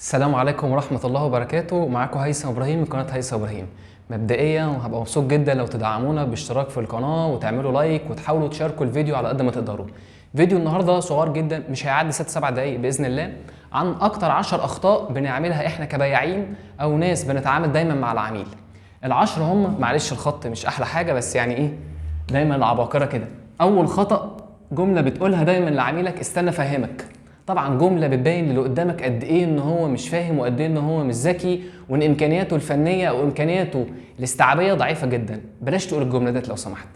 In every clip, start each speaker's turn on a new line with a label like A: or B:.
A: السلام عليكم ورحمة الله وبركاته. معاكم هيثم إبراهيم من قناة هيثم إبراهيم. مبدئيا وهبقى مبسوط جدا لو تدعمونا باشتراك في القناة وتعملوا like وتحاولوا تشاركوا الفيديو على قد ما تقدروا. فيديو النهاردة صغير جدا، مش هيعدي 6-7 دقايق بإذن الله، عن أكتر 10 أخطاء بنعملها إحنا كبياعين أو ناس بنتعامل دايما مع العميل. العشرة هم، معلش الخط مش أحلى حاجة بس يعني إيه، دايما العباقرة كده. أول خطأ، جملة بتقولها دايما لعميلك: استنى فهمك. طبعا جملة بتبين للي قدامك قد ايه ان هو مش فاهم وقد ايه ان هو مش ذكي وان امكانياته الفنية او امكانياته الاستيعابيه ضعيفة جدا. بلاش تقول الجملة ديت لو سمحت.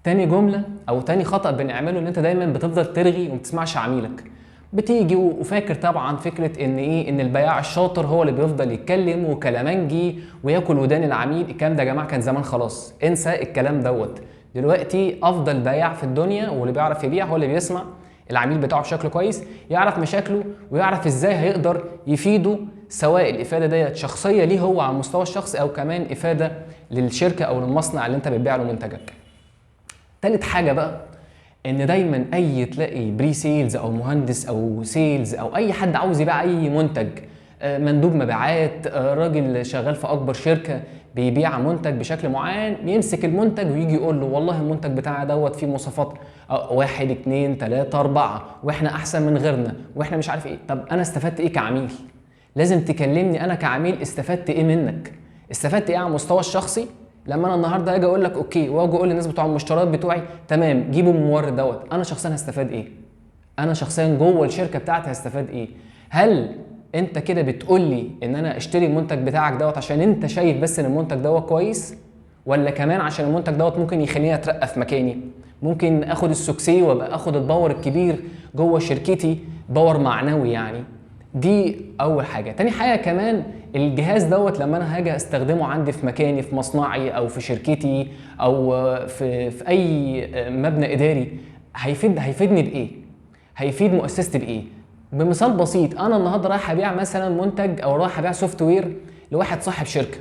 A: تاني جملة او تاني خطا بنعمله، ان انت دايما بتفضل ترغي وما بتسمعش عميلك. بتيجي وفاكر طبعا فكرة ان ايه، ان البياع الشاطر هو اللي بيفضل يتكلم وكلامنجي وياكل ودان العميل. الكلام ده يا جماعة كان زمان، خلاص انسى الكلام دوت. دلوقتي افضل بياع في الدنيا واللي بيعرف يبيع هو اللي بيسمع العميل بتاعه بشكل كويس، يعرف مشاكله ويعرف ازاي هيقدر يفيده، سواء الافادة ديت شخصية ليه هو على المستوى الشخصي او كمان افاده للشركة او للمصنع اللي انت بتبيع له منتجك. تالت حاجة بقى، ان دايما اي تلاقي pre-sales او مهندس او sales او اي حد عاوز يبيع اي منتج، مندوب مبيعات، راجل شغال في اكبر شركة بيبيع منتج بشكل معين، يمسك المنتج ويجي يقول له والله المنتج بتاعنا دوت فيه مواصفات 1 2 3 4، واحنا احسن من غيرنا، واحنا مش عارف ايه. طب انا استفدت ايه كعميل؟ لازم تكلمني انا كعميل استفدت ايه منك، استفدت ايه على المستوى الشخصي. لما انا النهارده اجي اقول لك okay واجي اقول للناس بتوع المشتريات بتوعي تمام جيبوا المورد دوت، انا شخصيا هستفاد ايه؟ انا شخصيا جوه الشركة بتاعتي هستفاد ايه؟ هل انت كده بتقول لي ان انا اشتري المنتج بتاعك دوت عشان انت شايف بس ان المنتج دوت كويس، ولا كمان عشان المنتج دوت ممكن يخليني اترقى في مكاني، ممكن اخد ال success وابقى اخد ال power الكبير جوه شركتي، power معنوي يعني. دي اول حاجة. تاني حاجة كمان، الجهاز دوت لما انا هاجي استخدمه عندي في مكاني في مصنعي او في شركتي او في اي مبنى اداري، هيفيدني بايه؟ هيفيد مؤسستي بايه؟ بمثال بسيط، انا النهارده رايح ابيع مثلا منتج او رايح ابيع software لواحد صاحب شركة،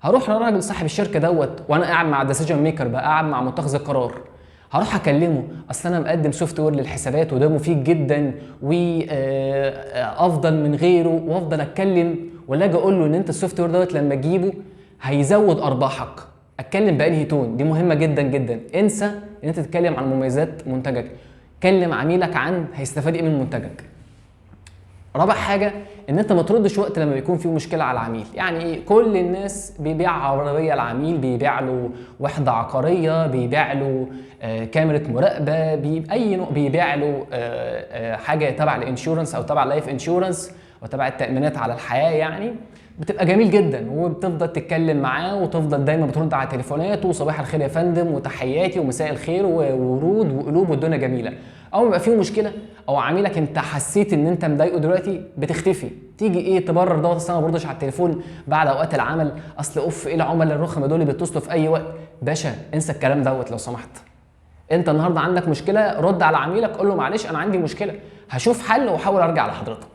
A: هروح لراجل صاحب الشركة دوت وانا قاعد مع ال decision maker بقى، قاعد مع متخذ القرار، هروح اكلمه اصل انا مقدم software للحسابات وده مفيد جدا وافضل من غيره، وافضل اتكلم، ولا اجي اقول له ان انت ال software دوت لما تجيبه هيزود ارباحك؟ اتكلم بانهي tone؟ دي مهمة جدا جدا. انسى ان انت تتكلم عن مميزات منتجك، كلم عميلك عن هيستفاد ايه من منتجك. رابع حاجة، ان انت ما تردش وقت لما بيكون في مشكلة على العميل. يعني ايه؟ كل الناس بيبيع عربية العميل، بيبيع له وحدة عقارية، بيبيع له كاميرا مراقبة، اي نوع، بيبيع له حاجة تبع ال insurance او تبع life insurance وتبع التأمينات على الحياة يعني. بتبقى جميل جدا وبتفضل تتكلم معاه وتفضل دايما بترد على تليفوناته، وصباح الخير يا فندم وتحياتي ومساء الخير وورود وقلوب والدنيا جميلة. اول ما يبقى فيه مشكلة او عميلك انت حسيت ان انت مضايقه دلوقتي، بتختفي، تيجي ايه تبرر دوت، اصل انا ما بردش على التليفون بعد اوقات العمل، اصل اوف ايه العملاء الرخمه دول اللي بيتصلوا في اي وقت. باشا انسى الكلام دوت لو سمحت. انت النهارده عندك مشكلة، رد على عميلك قول له معلش انا عندي مشكلة، هشوف حل واحاول ارجع لحضرتك.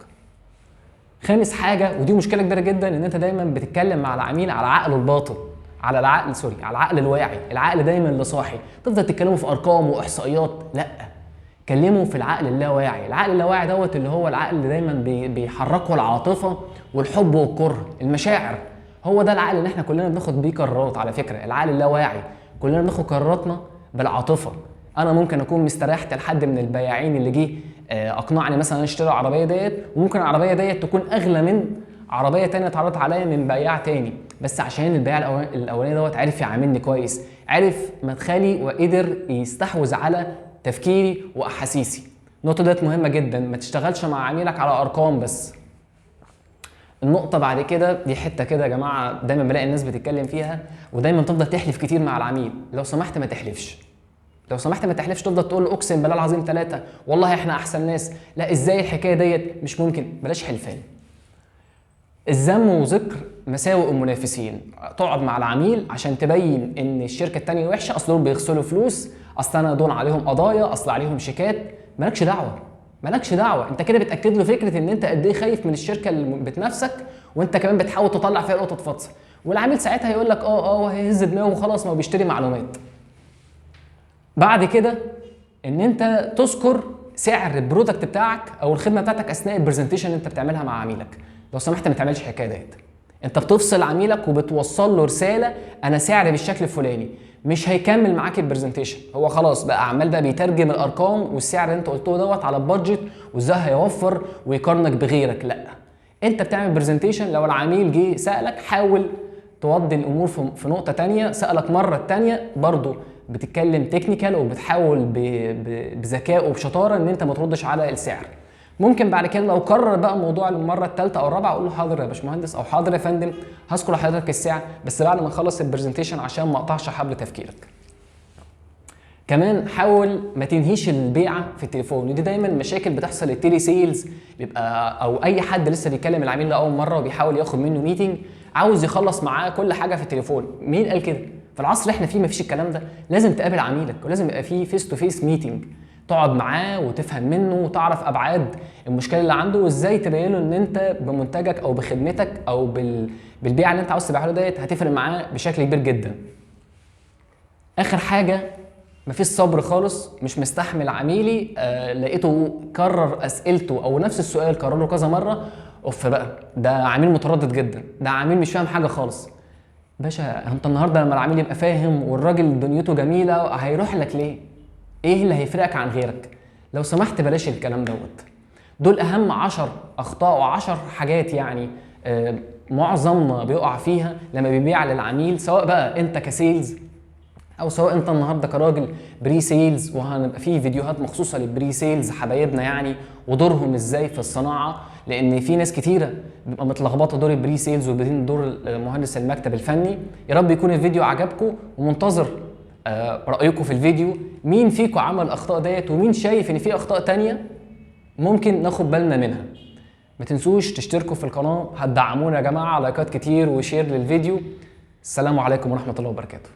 A: خامس حاجة، ودي مشكلة كبيرة جدا، ان انت دايما بتتكلم مع العميل على عقله الباطن، على العقل sorry، على العقل الواعي، العقل دايما اللي صاحي، تفضل تتكلموا في ارقام واحصائيات. لا، كلمة في العقل اللاواعي. العقل اللاواعي دوت اللي هو العقل اللي دايما بيحركه العاطفة والحب والكره، المشاعر. هو ده العقل اللي احنا كلنا بناخد بيه قرارات. على فكرة العقل اللاواعي كلنا بناخد قراراتنا بالعاطفه. انا ممكن اكون مستريحت لحد من البياعين اللي جه اقنعني مثلا اشتري العربية ديت، وممكن العربية ديت تكون اغلى من عربية تانية اتعرضت عليا من بياع تاني، بس عشان البياع الاولاني دوت عرف يعاملني كويس، عرف مدخلي وقدر يستحوذ على تفكيري واحاسيسي. النقطة ديت مهمة جدا، ما تشتغلش مع عميلك على ارقام بس. النقطة بعد كده، دي حتة كده يا جماعة دايما بلاقي الناس بتتكلم فيها ودايما تفضل تحلف كتير مع العميل. لو سمحت ما تحلفش، لو سمحت ما تحلفش، تفضل تقول له اقسم بالله العظيم 3 والله احنا احسن ناس، لا ازاي الحكاية ديت مش ممكن، بلاش حلفان. الذم وذكر مساوئ المنافسين، تقعد مع العميل عشان تبين ان الشركة التانية وحشة، اصل دول بيغسلوا فلوس، اصل انا دول عليهم قضايا، اصل عليهم شيكات. مالكش دعوه، مالكش دعوه، انت كده بتاكد له فكرة ان انت قد ايه خايف من الشركة اللي بتنافسك، وانت كمان بتحاول تطلع فيها نقطة فطس، والعميل ساعتها هيقول لك وهيهز دماغه وخلاص، ما هو بيشتري معلومات. بعد كده ان انت تذكر سعر ال product بتاعك او الخدمة بتاعتك اثناء ال presentation اللي انت بتعملها مع عميلك. لو سمحت ما تعملش الحكاية ديت. انت بتفصل عميلك وبتوصل له رسالة انا سعري بالشكل الفلاني، مش هيكمل معاك ال presentation، هو خلاص بقى عمال بقى بيترجم الارقام والسعر اللي انت قلته دوت على ال budget وازاي هيوفر ويقارنك بغيرك. لا، انت بتعمل presentation، لو العميل جه سالك حاول توضي الامور في نقطة تانية، سالك مرة التانية برضو بتتكلم technical وبتحاول بذكاء وبشطاره ان انت ما تردش على السعر. ممكن بعد كده لو كرر بقى الموضوع للمرة الثالثة او الرابعة اقول له حاضر يا باشمهندس او حاضر يا فندم هذكر لحضرتك السعر، بس بعد ما نخلص ال presentation عشان ما اقطعش حبل تفكيرك. كمان حاول ما تنهيش البيعة في التليفون، ودي دايما مشاكل بتحصل لل telesales، بيبقى او اي حد لسه بيكلم العميل لاول مرة وبيحاول ياخد منه meeting عاوز يخلص معاه كل حاجة في التليفون. مين قال كده؟ في العصر اللي احنا فيه مفيش الكلام ده، لازم تقابل عميلك ولازم يبقى فيه face to face meeting، تقعد معاه وتفهم منه وتعرف ابعاد المشكلة اللي عنده وازاي تبين له ان انت بمنتجك او بخدمتك او بالبيعه اللي انت عاوز تبيعها له ديت هتفرق معاه بشكل كبير جدا. اخر حاجة، مفيش صبر خالص، مش مستحمل عميلي، لقيته كرر اسئلته او نفس السؤال كرره كذا مرة، اوف بقى ده عميل متردد جدا، ده عميل مش فاهم حاجة خالص. باشا انت النهارده لما العميل يبقى فاهم والراجل دنيته جميلة هيروح لك ليه؟ ايه اللي هيفرقك عن غيرك؟ لو سمحت بلاش الكلام دوت. دول اهم 10 اخطاء و10 حاجات يعني معظمنا بيقع فيها لما بيبيع للعميل، سواء بقى انت ك sales او سواء انت النهارده كراجل pre-sales، وهنبقى فيه فيديوهات مخصوصة لل pre-sales حبايبنا يعني ودورهم ازاي في الصناعة، لان في ناس كتيرة بيبقى متلخبطه دور ال pre-sales وبين دور مهندس المكتب الفني. يا رب يكون الفيديو عجبكم، ومنتظر رايكم في الفيديو، مين فيكم عمل الاخطاء ديت ومين شايف ان في اخطاء تانية ممكن ناخد بالنا منها. ما تنسوش تشتركوا في القناة، هتدعمونا يا جماعة، لايكات كتير و share للفيديو. السلام عليكم ورحمة الله وبركاته.